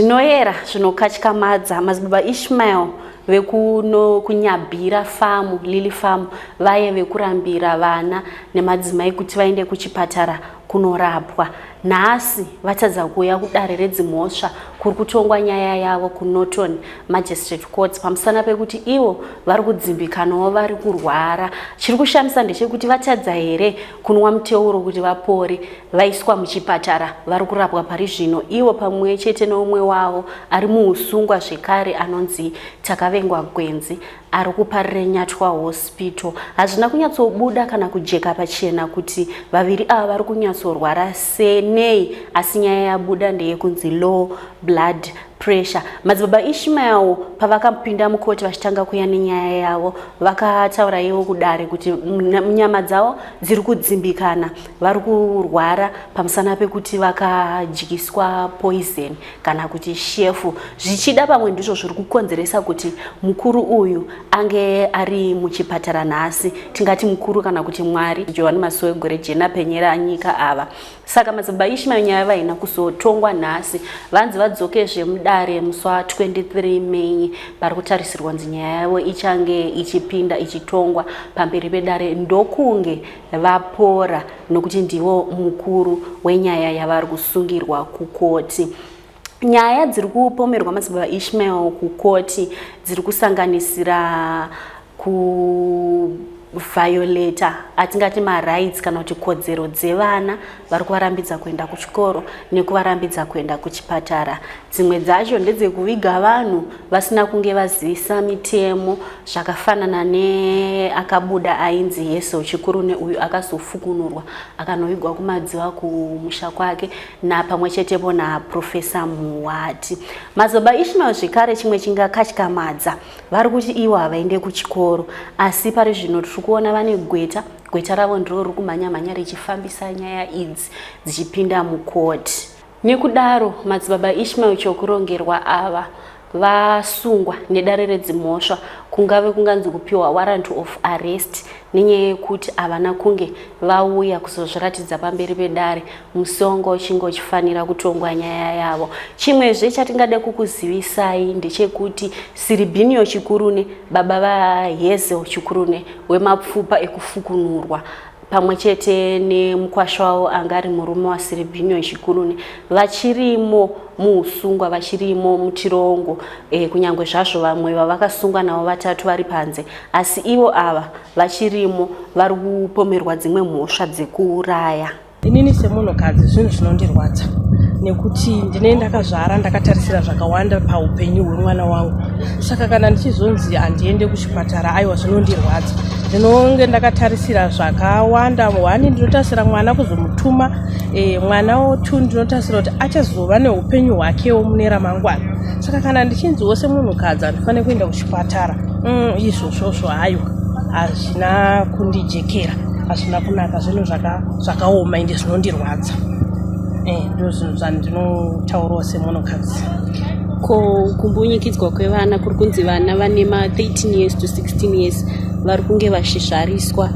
Zvinoyera zvinokatyamadza madzibaba Ishmael vekuno kuNyabhira famu Lily Farm vaye vekurambira vana nemadzimai kuti vaende kuchipatara kunorapwa nhasi vatadza kuuya kudare redzimhosva kuri kutongwa nyaya yavo kuNorton Magistrate Courts pamusana pekuti ivo vari kudzimbikanawo vari kurwara. Chiri kushamisa ndechekuti vatadza here kunwa muteuro kuti vapore, vaiswa muchipatara vari kurapwa pari zvino ivo pamwe chete neumwe wavo ari muusungwa zvekare anonzi Takavengwa Gwenzi ari kuParirenyatwa Hospital. Hazvina kunyatsobuda kana kujeka pachena kuti vaviri ava vari kunyatsorwara nei, asi nyaya yabuda ndeyekunzi low blood pressure. Madzibaba Ishmael pavakapinda mukoti vachitanga kuya nenyaya yavo, vakataura ivo kudare kuti nyama dzavo dziri kudzimbikana, vari kurwara pamusana pekuti vakadyiswa poison kana kuti shefu. Zvichida pamwe ndizvo zviri kukonzeresa kuti mukuru uyu ange ari muchipatara nhasi, tingati mukuru kana kuti Mwari Johani Masowe Gore Jena Penyera Nyika ava. Saka madzibaba Ishmael nyaya vaina kuzotongwa nhasi, vanzi vadzokezve mudare musi wa 23 May pari kutarisirwa nzi nyaya yavo ichange ichipinda ichitongwa pamberi pedare ndokunge vapora nokuti ndivo mukuru wenyaya yavari kusungirwa kukoti. Nyaya dziri kupomerwa madzibaba Ishmael kukoti dziri kusanganisira kuviolata atingati marights kana kuti kodzero dzevana, vari kuvarambidza kuenda kuchikoro nekuvarambidza kuenda kuchipatara. Dzimwe dzacho ndedzekuviga vanhu vasina kunge vazivisa mitemo, zvakafanana neakabuda ainzi Yeso Chikurune uyu akazofukunurwa akanovigwa kumadziva kumusha kwake napamwe chetepo naProfesa Muwati. Madzibaba Ishmael zvekare chimwe chingakatyamadza, vari kuti ivo havaende kuchikoro, asi pari zvino tiri kuona vane gweta, gweta ravo ndiro riri kumhanya-mhanya richifambisa nyaya idzi dzichipinda mukoti. Nekudaro madzibaba Ishmael Chokurongerwa ava vasungwa nedare redzimhosva kungave kunganzi kupiwa warrant of arrest nenyaya yekuti havana kunge vauya kuzozviratidza pamberi pedare musi wanga uchinge uchifanira kutongwa nyaya yavo. Chimwezve chatingade kukuzivisai ndechekuti Siribhinio Chikurune, baba vaHazel Chikurune wemapfupa ekufukunurwa, pamwe chete nemukwasha wavo anga ari murume waSiribhinio Chikurune vachirimo muusungwa, vachirimo mutirongo kunyange zvazvo vamwe vavakasungwa navo vatatu vari panze, asi ivo ava vachirimo, vari kupomerwa dzimwe mhosva dzekuuraya. Inini semunhukadzi zvinhu zvinondirwadza nekuti ndine ndakazvara ndakatarisira zvakawanda paupenyu hwemwana wangu, saka kana ndichizonzi handiende kuchipatara, aiwa, zvinondirwadza. Ndinonge ndakatarisira zvakawanda. One, ndinotarisira mwana kuzomutuma mwana. Two, ndinotarisira kuti achazova neupenyu hwakewo mune ramangwana. Saka kana ndichinziwo semunhukadzi handifaniri kuenda kuchipatara, izvozvozvo haiwa, hazvina kundijekera, hazvina kunaka, zvinhu zvakaoma ende zvinondirwadza. Ndo zvinhu zvandinotaurawo semunhukadzi. Ko kumbunyikidzwa kwevana kuri kunzi vana vane ma13 years to 16 years vari kunge vachizvariswa,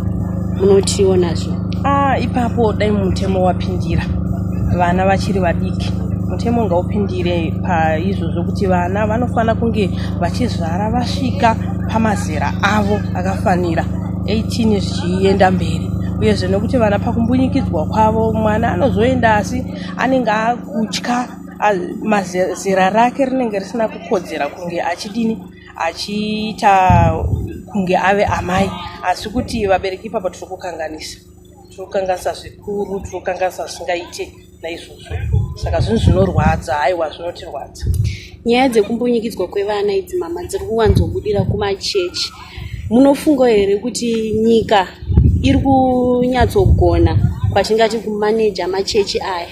munotiwo nazvo? Ah, ipapo dai mutemo wapindira. Vana vachiri vadiki, mutemo ngaupindire paizvozvo kuti vana vanofanira kunge vachizvara vasvika pamazera avo akafanira, 18 zvichienda mberi. Uyezve nekuti vana pakumbunyikidzwa kwavo, mwana anozoenda asi anenge akutya, mazera rake rinenge risina kukodzera kunge achidini, achiita kunge ave amai. Asi kuti vabereki ipapo tiri kukanganisa, tiri kukanganisa zvikuru, tiri kukanganisa zvisingaite naizvozvo. Saka zvinhu zvinorwadza, aiwa, zvinotirwadza. Nyaya dzekumbunyikidzwa kwevana idzi, mama, dziri kuwanzobudira kumachechi. Munofunga here kuti nyika iri kunyatsogona kwatingati kumaneja machechi aya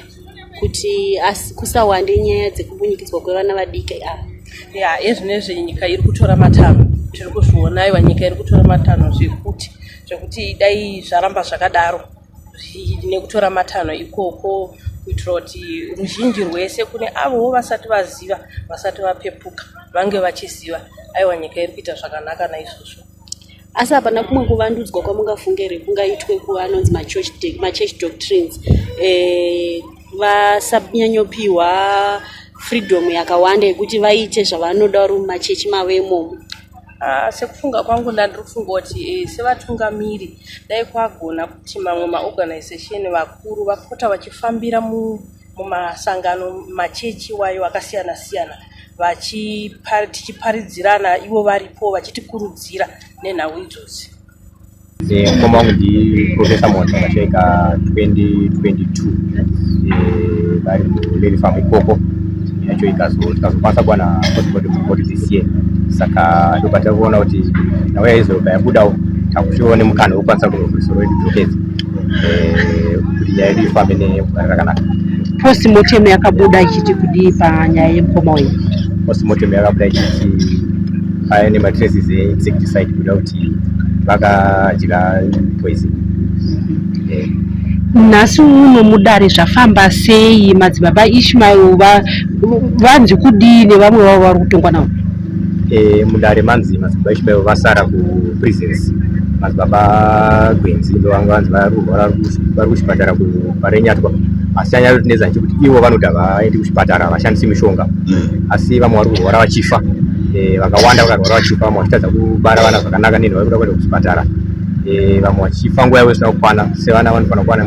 kuti kusawande nyaya dzekumbunyikidzwa kwevana vadiki ava? Ya, ezvinezvi nyika iri kutora matanho, tiri kuzviona. Aiwa, nyika iri kutora matanho zvekuti dai zvaramba zvakadaro nekutora matanho ikoko, kuitira kuti ruzhinji rwese, kune avowo vasati vaziva, vasati vapepuka, vange vachiziva. Aiwa, nyika iri kuita zvakanaka naizvozvo. Asi hapana kumwe kuvandudzwa kwamungafunge here kungaitwe kuanonzi machurch doctrines, vasanyanyopiwa freedom yakawanda yekuti vaite zvavanoda vari mumachechi mavo imomo? Ah, sekufunga kwangu ndandiri kufunga kuti eh, sevatungamiri dai kwagona kuti mamwe maorganization vakuru vapota vachifambira mumasangano machechi wayo akasiyana siyana tichiparidzirana ivo varipo vachitikurudzira nenhau idzodzi. Mukoma wangu ndiProfessor Mota vakashaika 2022 vari muLily Farm ikoko yacho tikazokwanisa kuwana postmortem report this year saka ndopatakuona kuti nhau yaizobva yabudawo takuchiona nemukana wekukwanisa kunosoro wedu dockets kuti nyaya yedu ifambe negwara rakanaka. Postmortem yakabuda ichiti kudii panyaya yemukoma wenyu? Postmortem yakabuda ichiti paine matraces einsecticide kuda kuti vakadya poison. Nhasi uno mudare zvafamba sei? Madzibaba Ishmael vanzi kudii nevamwe vavo vari kutongwa navo? Mudare manzi madzibaba Ishmael vasara kuprisons, madzibaba Gwenzi ndovanga vanzi vari vari kuchipatara kuParenyatwa, asi chanyatinetsa ndechekuti ivo vanoti havaendi kuchipatara, havashandisi mishonga, asi vamwe vari kurwara vachifa, vakawanda vakarwara vachifa, vamwe vachitadza kubara vana zvakanaka nenhu vari kuda kuenda kuchipatara, vamwe vachifa nguva yavo isina kukwana sevana vanofanira kuwana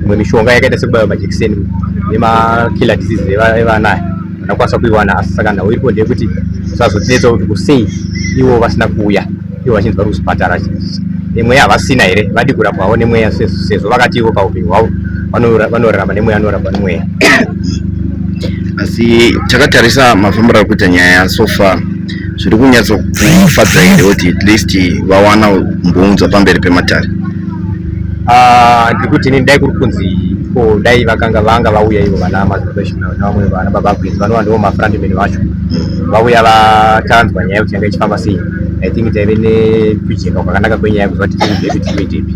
imwe mishonga yakaita sekubaiwa majekiseni nemakiller disease evana aya vanokwanisa kuiwana. Asi saka nhau iripo ndeyekuti usazotinetsa kuti kusei ivo vasina kuuya, ivo vachinzi vari kuzvipatara, nemweya havasina here, vadi kurapwawo nemweya sezvo vakati ivo paupenyu hwavo vanorarama nemweya, vanorapwa nemweya. Asi takatarisa mafambiro ari kuita nyaya so far, zviri kunyatsokufadza here kuti at least vawana kumbounzwa pamberi pematare? Ah, ndiri kuti inini dai kuri kunzi ko dai vakanga vanga vauya ivo vana madzibaba Ishmael nevamwe vana baba Gwenzi vanova ndivo mafrontmen vacho vauya vatanzwa nyaya kuti yanga ichifamba sei, I think taive nekujeka kwakanaka kwenyaya kuziva kuti tiri kubvepi, tiri kuendepi.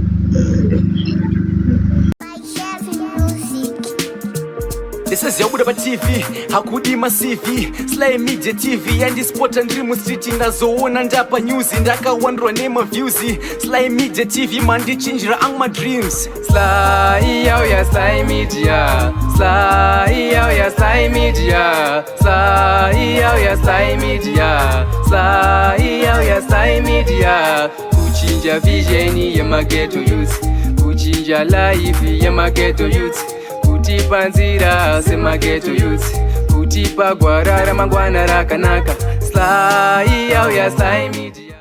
Ndisiziya kubuda paTV hakudi maCV. Sly Media TV yandispota ndiri mustreet, ndazoona ndapa news, ndakawandurwa nemaviews. Sly Media TV mandichinjira angu madreams. Sly yauya, Sly Media. Sly yauya, Sly Media. Sly yauya, Sly Media. Sly yauya, Sly Media. Kuchinja vision yemaghetto youth, kuchinja life yemaghetto youth, kutipa nzira semaghetto youth, kutipa gwara ramangwana rakanaka. Sly yauya, Sly Media.